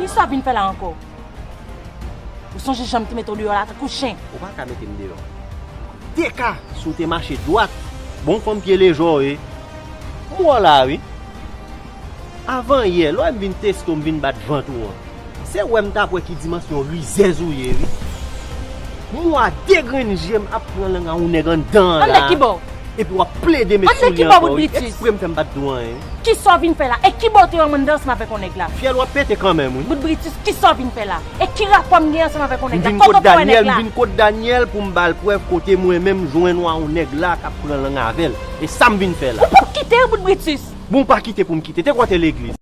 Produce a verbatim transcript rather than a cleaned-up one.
Kisa w vin fè la ankò? Ou sonje jan m te mete w deyò la tankou chen? Ou pa ka mete m deyò. Te ka, si w te mache dwat. Bon fanm pye lejè w ye. M wè w la wi. Avan yè, lè w wè m vin teste w, m vin bat vant ou an. Se wè m t ap wè ki dimansyon rizèz ou ye wi. M wè de grenn je m ap pran lang a yon nèg anndan an la. Anndan kibò? Epi w ap plede met sou li ankò wi. Eksprè m fè m pa t di w anyen. Kisa w vin fè la? E kibò w te wè m anndan ansanm avèk yon nèg la? Fyèl w ap pete kanmenm wi. Bout britis, kisa w vin fè la? E ki rapò m gen ansanm avèk yon nèg la? Kote w te wè nèg la? M vin kot Daniel pou m ba l prèv kote mwen menm jwenn w a yon nèg la k ap pran lang avè l. E sa m vin fè la. Ou p ap kite yo, bout britis. Bon, w pa kite pou m kite. Te kwè w te legliz.